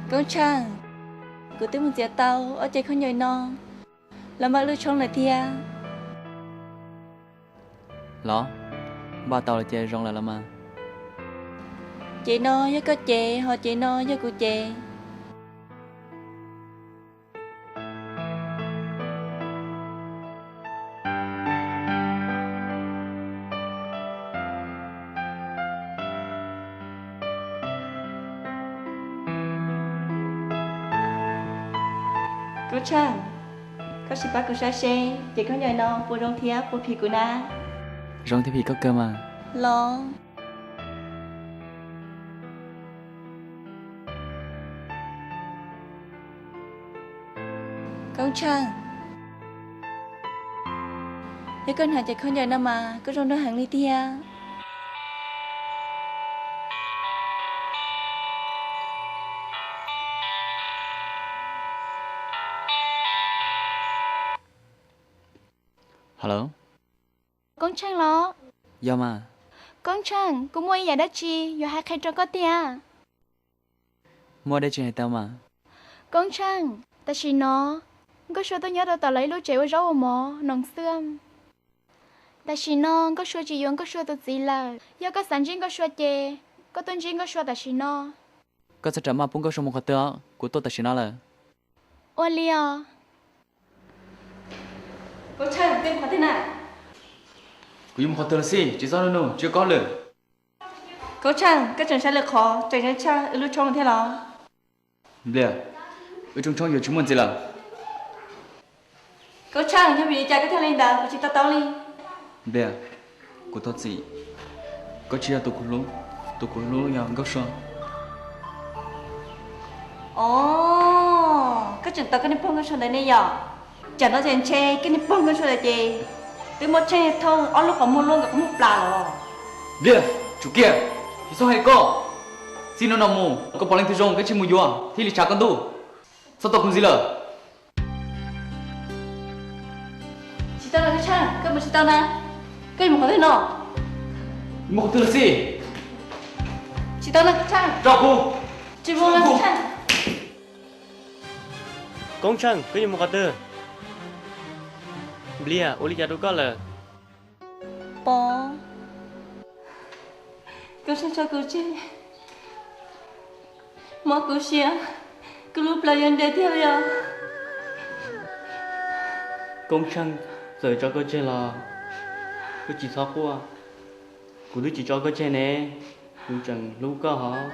Koob Tsheej, kuv twb mus txiav tau ob cev khaub ncaws no los npaj lub tshoob lawm thiab. Los, npaj tau lawm ces zoo lawm los mas. Cev no yog koj cev, ho cev no yog kuv cev. Koob Tsheej, koj sim pab kuv saib seb cev khaub ncaws no puas zoo thiab puas phim kuv na. Zoo thiab phim koj kawg mas. Los. Koob Tsheej, yog koj hnav cev khaub ncaws no mas koj zoo nraug heev li thiab. Hello. Koob Tsheej los? Yog mas. Koob Tsheej, kuv muaj ib yam dab tsi yuav hais qhia rau koj tiag. Muaj dab tsi hais tau mas. Koob Tsheej, tam sim no Nkauj Sua tuaj nyob rau tom lawv ib lub tsev ua zaub ua mov Noos Xwb. Tam sim no Nkauj Sua tsis yuav Nkauj Sua tus txiv lawm. Yog koj xav ntsib Nkauj Sua ces koj tuaj ntsib Nkauj Sua tam sim no. Koj txhob ram maj pub Nkauj Sua mus qhov twg os, kuv tuaj tam sim no lawm. Ua li os. Koob Tsheej, koj mus qhov twg na? Kuv yuav mus qhov twg los xij, tsis txhob nug, tsis yog koj lwm. Koob Tsheej, koj tseem saib lwm qhov tseem tshaj wb lub tshoob thiab los? Nplias, wb tshoob tshoob yuav tsis muaj ntxiv lawm. Koob Tsheej, yog vim li cas koj thiaj li ntawd, kuv tsis to taub li. Nplias, kuv thov txim, koj tsis yog tus kuv hlub, tus kuv hlub yog Nkauj Sua. Os, koj tseem tos koj niag pog Nkauj Sua ntawd ne yom? Tsam no ces ntshe koj niag pog Nkauj Sua ntawd ces twb muab Tsheej thooj ob lub qhov muag luaj nkawd qhov muag plas los. Nplias, tsum kiag, tsis txhob hais koj. Txij hnub no mus koj pom leej twg zoo koj tsij mus yuav thiaj li tshav koj ntuj. Txhob tos kuv ntxiv lawm. Tsis tau na Koob Tsheej, koj mus tsis tau na. Koj yuav mus qhov twg no? Mus qhov twg los xij? Tsis tau na Koob Tsheej. Tso kuv. Tsis mus na Koob Tsheej. Koob Tsheej, koj yuav mus qhov twg? Nplias, ua li cas rau koj lawm? Pov, Koob Tsheej tso kuv tseg, mob kuv siab, kuv lub plawv yuav ntev tiag li os. Koob Tsheej, txawm tso koj tseg los koj tsis txhob quaj, kuv twb tsis tso koj tseg ne, kuv tseem hlub koj hos.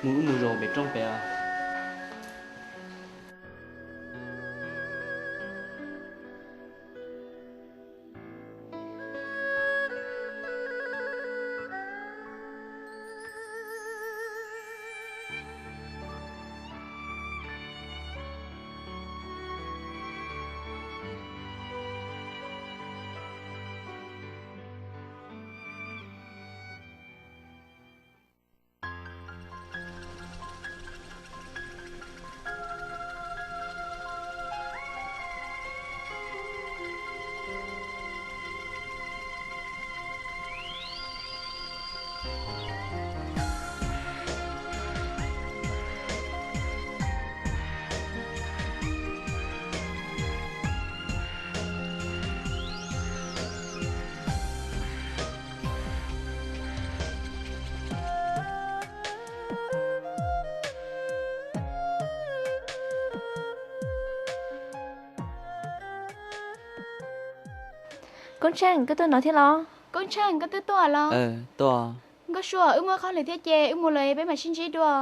Mus wb mus zaum pem roob pem os. Koob Tsheej, koj tuaj no thiab los? Koob Tsheej, koj twb tuaj los? Tuaj. Nkauj Sua, wb muaj qhov lwm thiab ces wb mus lawm peb mam sib ntsib dua.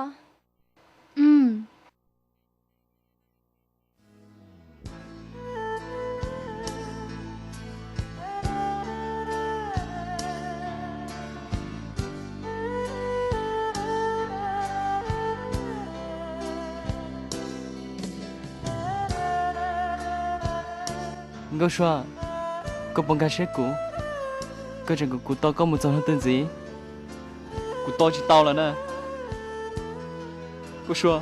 Nkauj Sua, koj puas nkag siab kuv? Koj tseem kom kuv tos koj mus txog hnub twg ntxiv? Kuv tos tsis tau lawm na. Nkauj Sua.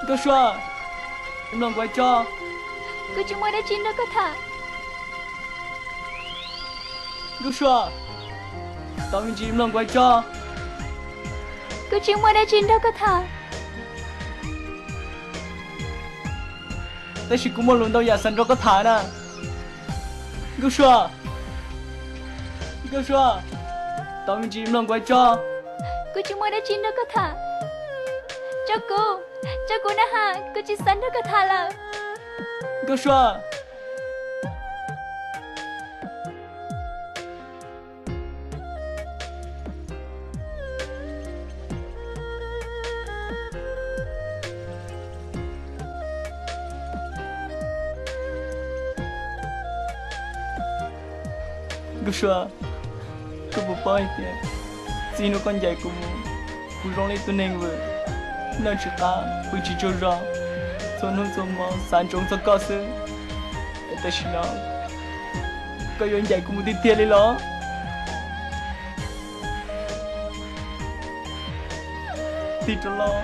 Nkauj Sua, mloog kuv hais tso. Kuv tsis muaj dab tsi nrog koj tham. Nkauj Sua, tau me ntsis mloog kuv hais tso. Kuv tsis muaj dab tsi nrog koj tham. Tab sis kuv muaj lus ntau yam xav nrog koj tham na. Nkauj Sua, Nkauj Sua, tau me ntsis mloog kuv hais tso. Kuv tsis muaj dab tsi nrog koj tham. Tso kuv, tso kuv na has, kuv tsis xav nrog koj tham lawm. Nkauj Sua. Nkauj Sua, koj puas paub hais tias txij hnub koj ncaim kuv mus, kuv zoo li ib tug neeg uas noj tsis qab pw tsis tsaug zog, txhua hnub txhua hmo xav ntsoov txog koj xwb. Tam sim no koj yuav ncaim kuv mus tiag tiag li los? Tig rov los.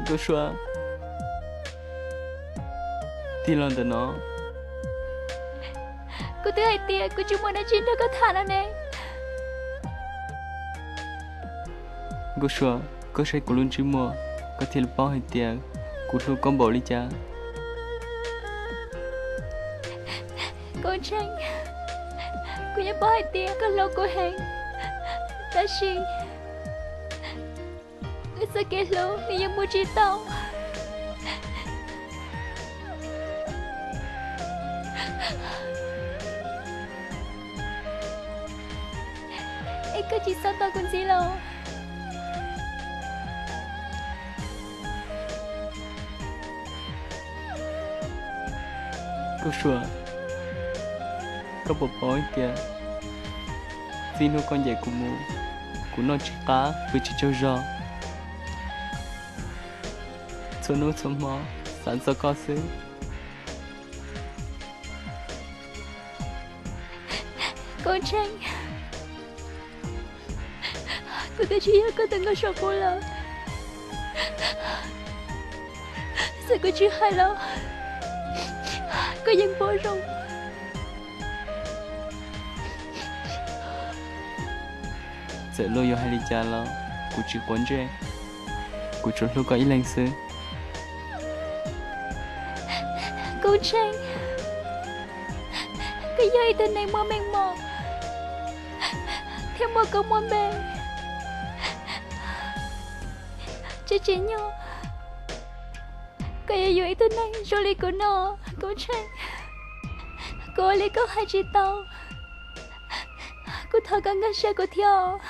Nkauj Sua, tig los ntawm no. Kuv twb hais tias kuv tsis muaj dab tsi nrog koj tham no ne. Nkauj Sua, koj saib kuv lub ntsej muag, koj thiaj li paub hais tias kuv hlub koj npaum li cas. Nkauj Tsheej, kuv yeej paub hais tias koj hlub kuv heev, tab sis wb txoj kev hlub nws yeej mus tsis tau. Es koj tsis xav tau kuv ntxiv los? Nkauj Sua, koj puas paub hais tias txij hnub koj ncaim kuv mus, kuv noj tsis qab pw tsis tsaug zog, txhua hnub txhua hmo xav txog koj xwb. Nkauj Tsheej, kuv twb tsis yog koj tus Nkauj Sua qub lawm. Txawm kuv tsis hais los koj yeej paub zoo. Txawm luag yuav hais li cas los kuv tsis quav ntsej, kuv tsuas hlub koj ib leeg xwb. Nkauj Tsheej, koj yog ib tug neeg muaj meej mom thiab muaj koob muaj npe. Tseem tsim nyog koj yuav yuav ib tug neeg zoo li kuv no, Nkauj Tsheej. Kuv ua li koj hais tsis tau, kuv thov koj nkag siab kuv thiab.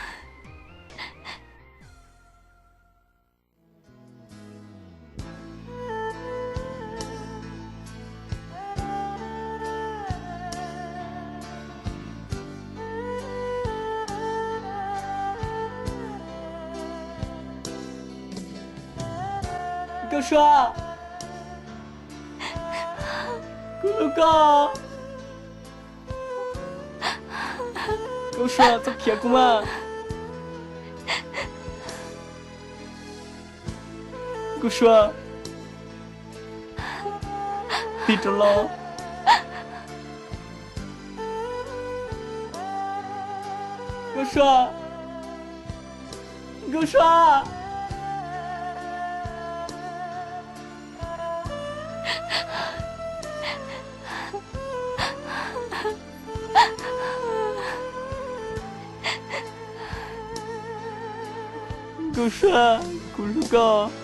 Nkauj Sua, kuv hlub koj. Nkauj Sua, txhob khiav kuv mas. Nkauj Sua, tig rov los. Nkauj Sua, Nkauj Sua. Nkauj Sua, kuv hlub koj.